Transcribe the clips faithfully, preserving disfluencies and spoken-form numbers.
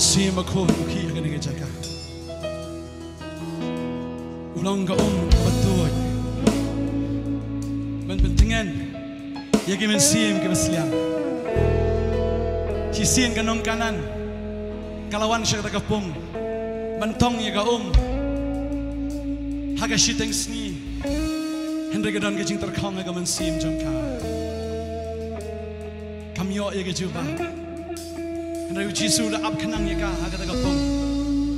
Mynsiem Bakhuid u khih ha kane ka jaka. U long ka um kaba tuid ban pyntngen ïa ki mynsiem kiba sliang. Shisien ka nong Kanan ka la wan sha kata ka pung ban tong ïa ka um ha ka shiteng sngi. Hynrei ka don ka jingtyrkhong ha ka mynsiem jong ka. Kam ïoh ïa ka jubab. Hynrei u Jisu u la ap khnang ïa ka ha kata ka pung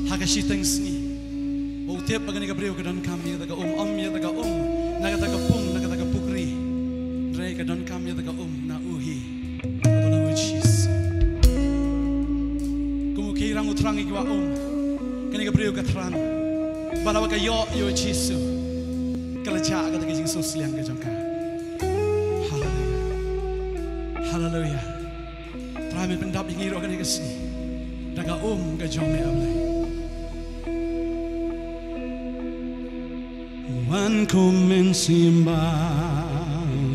ha ka shiteng sngi. Ba u tip ba kane ka briew ka donkam ïa kata ka um, ym ïa kata ka um na kata ka pung, na kata ka pukri. Hynrei ka donkam ïa kata ka um na u hi. Kaba long u Jisu. Kum u khie rang u thrang ïa ki wah um, kane ka briew ka thrang. Ba la ba ka ïoh ïa u Jisu, ka la jah kata ka jingsngewsliang ka jong ka. Haleluia. Haleluia. Trai, men pyndap ïa ngi ruh kane ka sngi da ka um ka jong me, A Blei. Wan ko Mynsiem Bakhuid,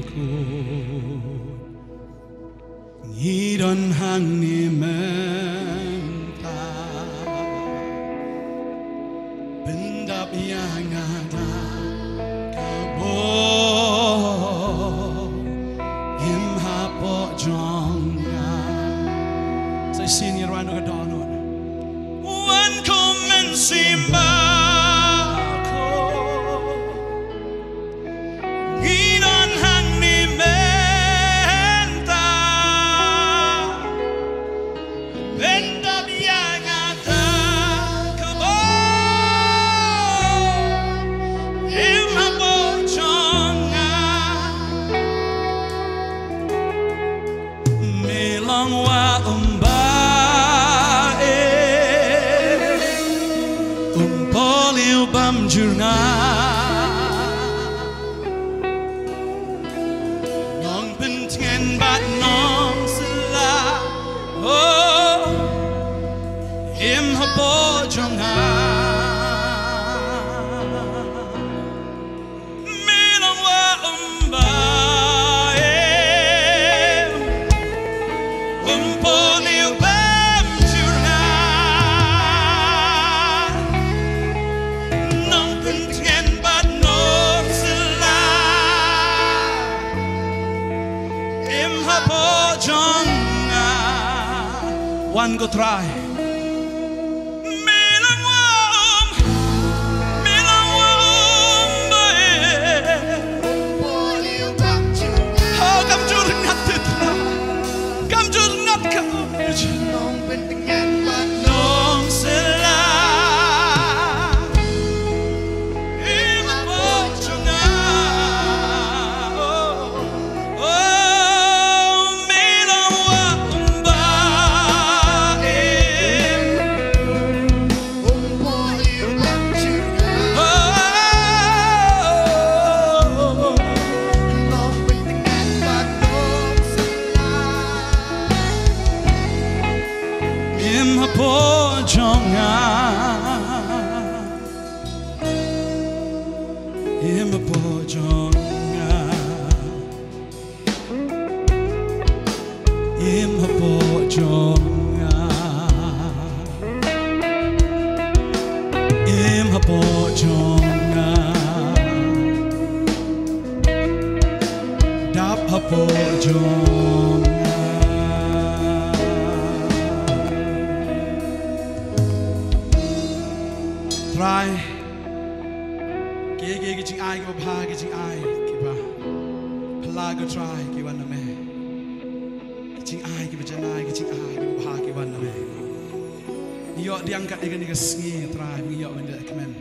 ngi don hangne mynta. Pyndap ïa nga da ka bor, im hapoh jong nga. Sa shisien ïa rwan ka dohnud. Wan ko Mynsiem Bakhuid, ngi don hangne mynta. Pyndap ïa nga da ka bor, im hapoh jong nga. Me long wah um ba im, um pohliew bymjyrnga. Nongpyntngen bad nongsylla, oh, im hapoh jong nga. Me long wah um ba im, um pohliew bymjyrnga. Nongpyntngen bad nongsylla, im hapoh jong nga. Wan ko Trai. Me long wah um, me long wah um ba im. Oh, kam jur ngat te Trai. Kam jur ngat ka um. Nongpyntngen bad nongsylla, im hapoh jong nga. Oh, oh, me long wah um ba im. Im hapoh jong nga. Im hapoh jong nga. Im hapoh jong nga. Im hapoh jong nga. Dap hapoh jong nga. Trai. Ki, ki, ki jingai kiba bha, ki jingai kiba phylla ko Trai, ki wan na me. Ki jingai kiba janai, ki jingai kiba bha, ki wan na me. Ngi ïoh pdiang kat ïa kane ka sngi Trai, ngi ïoh ban ïakmen.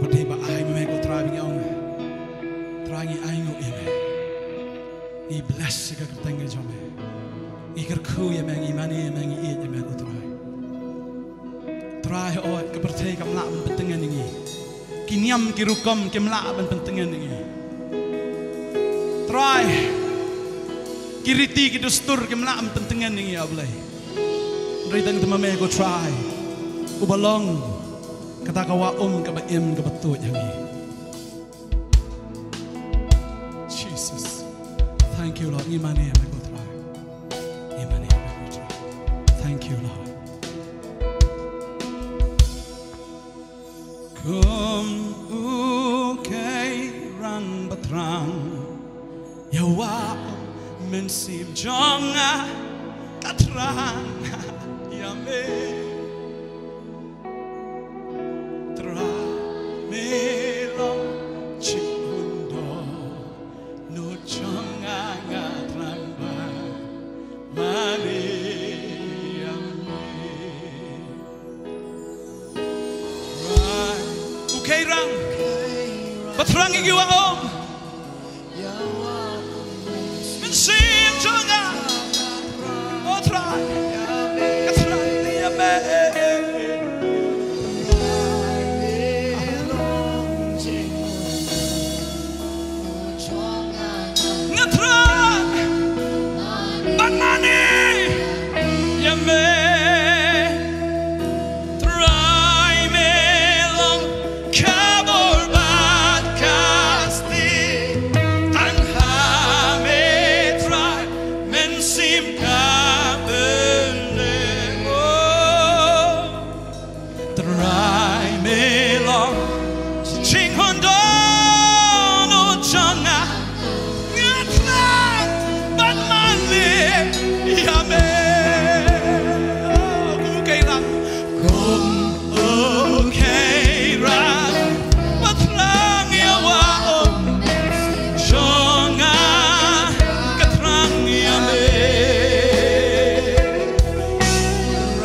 Ba dei ba ai ma me ko Trai, ba ngi ong, Trai, ngi ainguh ïa me. Ngi bless ïa ka kyrteng ka jong me. Ngi kyrkhu ïa me, ngi mane ïa me, ngi ïeit ïa me ko Trai. Trai, hooid, ka pyrthei kam lah ban pyntngen ïa ngi. Ki niam ki rukom kim lah ban pyntngen ïa ngi. Trai, ki riti ki dustur kim lah ban pyntngen ïa ngi, A Blei. Hynrei tang te ma me ko Trai, uba long kata ka wah um kaba im kaba tuid ha ngi. Jesus. Thank you, Lord. Ngi mane ïa me ko Trai. Ngi mane ïa me ko Trai. Thank you, Lord. Jong nga ka thrang ïa me. Trai me long jingkyndong. Nud jong nga nga thrang ban mane ïa me. Right. U Kei Rang. Ba thrang ïa ki wa ong. Mynsiem jong nga. O Trai. Ka thrang ïa me. Nga thrang ban mane ïa me. Trai me long ka bor bad ka stieh. Tang ha me Trai mynsiem ka bynta. Oh. Trai me long jingkyndong jong nga. Nga thrang ban mane ïa me. Oh, u Kei Rang. Kum u Kei Rang. Ba thrang ïa wa ong. Jong nga ka thrang ïa me.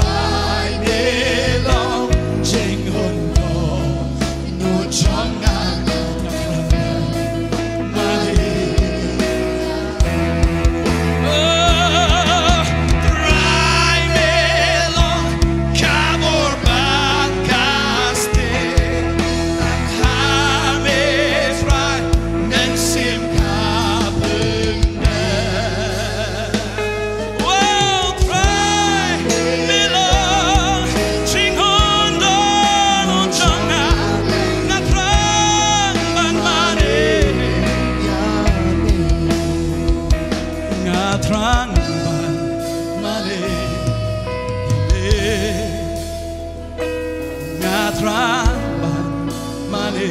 Trai me long jingkyndong. Wow, Trai me long jingkyndong jong nga. Nga thrang ban mane. Nga thrang ban mane. Nga thrang ban mane.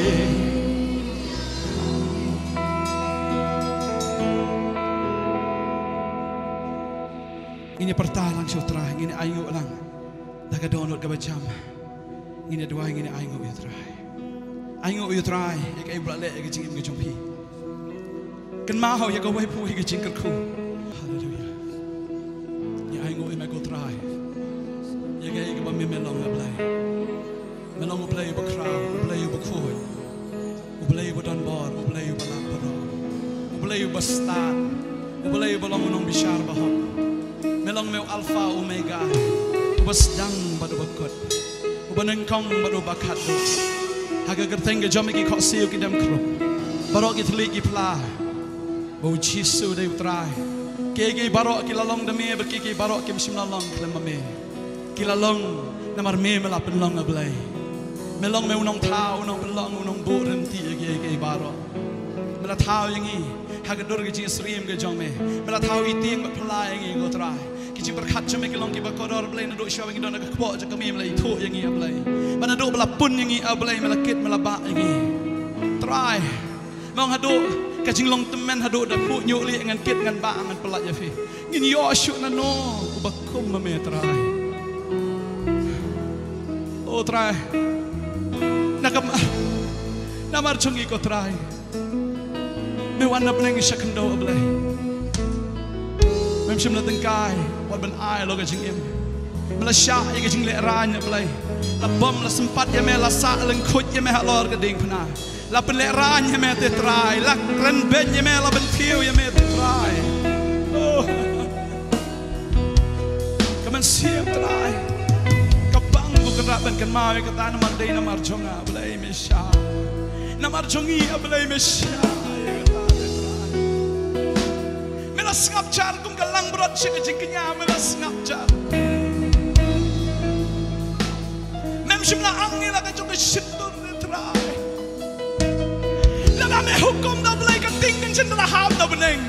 Ngin ïa pyrta lang sha u Trai, ngin ïa ainguh lang da ka dohnud kaba jam. Ngin ïa duwai, ngin ïa ainguh ïa u Trai. Ainguh ïa u Trai ïa kaei ba u la leh ïa ka jingim ka jong phi. Kynmaw ïa kawei pa kawei ka jingkyrkhu. Haleluya. Ngi ainguh ïa me ko Trai. Ïa kaei kaba me me long, A Blei. Me long U Blei uba khraw, U Blei uba khuid, U Blei uba don bor, U Blei uba lap baroh, U Blei uba stad, U Blei uba long u nongbishar bahok. Me long me u Alpha Omega, uba sdang bad uba kut, uba nyngkong bad uba khatduh. Ha ka kyrteng ka jong me ki khohsiew ki dem khrup, baroh ki thylliej ki phla. Ba U Jisu u dei U Trai. Kiei kiei baroh ki la long da me, bad kiei kiei baroh kim shym la long khlem ma me. Ki la long namar me, me la pynlong, A Blei. Me long me u nongthaw, u nongpynlong, u nongbuh rynti ïa kiei kiei baroh. Me la thaw ïa ngi ha ka dur ka jingsyriem ka jong me. Me la thaw ïa itieng bad phylla ïa ngi, ko Trai. Ki jingpyrkhat jong me ki long kiba kordor, Blei, naduh shuwa ba ngi don ha ka kpoh jong ka kmie me la ithuh ïa ngi, A Blei. Bad naduh ba la pun ïa ngi, A Blei, me la kit, me la bah ïa ngi. Trai, me ong haduh ka jinglong tymmen, haduh da khuh ñiuh lieh ngan kit, ngan bah, ngan pyllait ïa phi. Ngin ïoh shuh nano uba kum ma me, Trai. O Trai, na ka ma-, namar jong ngi, ko Trai, me wan na bneng sha khyndew, A Blei. Mem shym la tyngkai wat ban ai halor ka jingim. Me la shah ïa ka jinglehrain, A Blei. La bom, la sympat ïa me, la sah lyngkhuid ïa me halor ka diengphna. La pynlehrain ïa me te Trai, la kren beiñ ïa me, la bynthiew ïa me te Trai. Oh. Ka mynsiem Trai, ka bang, ko Kynrad, ban kynmaw ïa kata, namar dei namar jong nga, A Blei, me shah. Namar jong ngi, A Blei, me shah ïa kata te Trai. Me la sngap jar kum ka langbrot sha ka jingkñia, me la sngap jar. Mem shym la ang ïa la ka jong ka shyntur te Trai. Lada me hukum, A Blei, ka tieng kan shym la hap na bneng.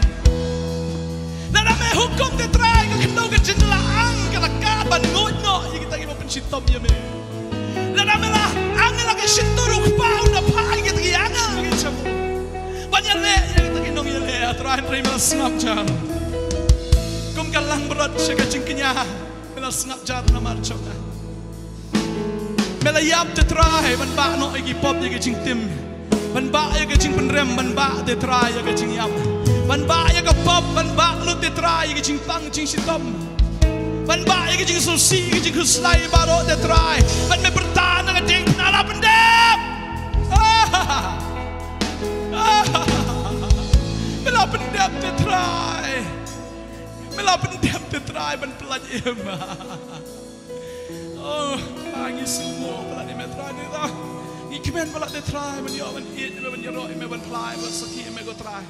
Lada me hukum te Trai, ka khyndew kan shym la ang, ka la kah ban nguid noh ïa kita kiba pynshitom ïa me. Lada me la ang ïa la ka shyntur, u Kpa un da phah ïa kita ki angel ki jong u ban ïaleh ïa kita ki nongïaleh, Trai, hynrei me la sngap jar. Pyrshah ka jingkñia, me la sngap jar namar jong nga. Me la ïap te Trai, ban bah noh ïa ki pop ïa ka jingtim. Ban bah ïa ka jingpynrem, ban bah te Trai ïa ka jingïap. Ban bah ïa ka pop, ban bah lut te Trai ïa ka jingpang jingshitom. Ban bah ïa ka jingsngewsih, ïa ka jingkhuslai baroh te Trai. Ban me pyrta na ka ding pynara pyndep. Me la pyndep te Trai. Me la pyndep te Trai ban pyllait ïa me. Oh, ngi sngew palat ïa me Trai ni da. Ngi kmen palat te Trai ban ïoh ban ïeit ïa me, ban ïaroh ïa me, ban phla, ban sakhi ïa me ko Trai.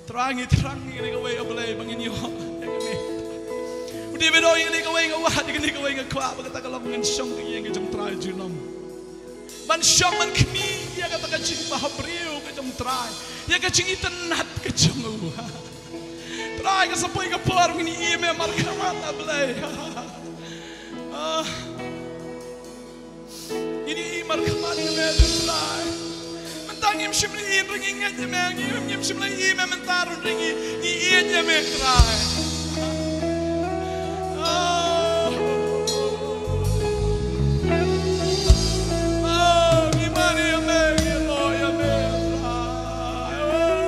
Trai ngi thrang ïa kane kawei, oh Blei, ba ngin ïoh ïa kane. U David u ong ïa kane kawei nga wad, ïa kane kawei nga kwah, ba kata ka long ngan shong ha ka ïing ka jong Trai junom. Ban shong ban khmih ïa kata ka jingbhabriew ka jong Trai, ïa ka jingitynnad ka jong u. Trai, ka sa poi ka por ngin ïohi ïa me markhmat, ah Blei. Ah. Ngin ïohi markhmat ïa me Trai. Mynta ngim shym la ïohi, ngi ngeit ïa me, ngim, ngim shym la ïohi ïa me mynta ruh, ngi, ngi ïeit ïa me Trai. Oh. Oh, ngi mane ïa me, ngi ïaroh ïa me Trai. Oh.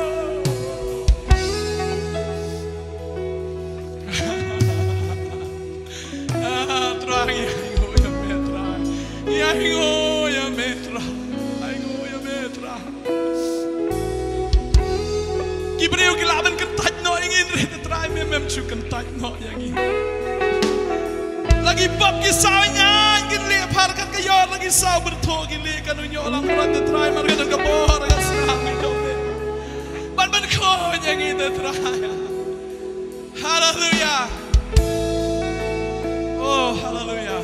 Ah, Trai, ngi ainguh ïa me Trai. Ngi ainguh ïa me Trai. Ainguh ïa me Trai. Ki briew ki lah ban kyntait noh ïa ngi, hynrei te Trai me mem shu kyntait noh ïa ngi. La ki pop ki saw ïa ngi, kin leh phar kat ka ïor, la ki saw byrthoh ki leh, kan ym ïoh lang bad te Trai, mar ka don ka bor ka snam ka jong me ban ban khot ïa ngi te Trai. Haleluya. Oh, haleluya.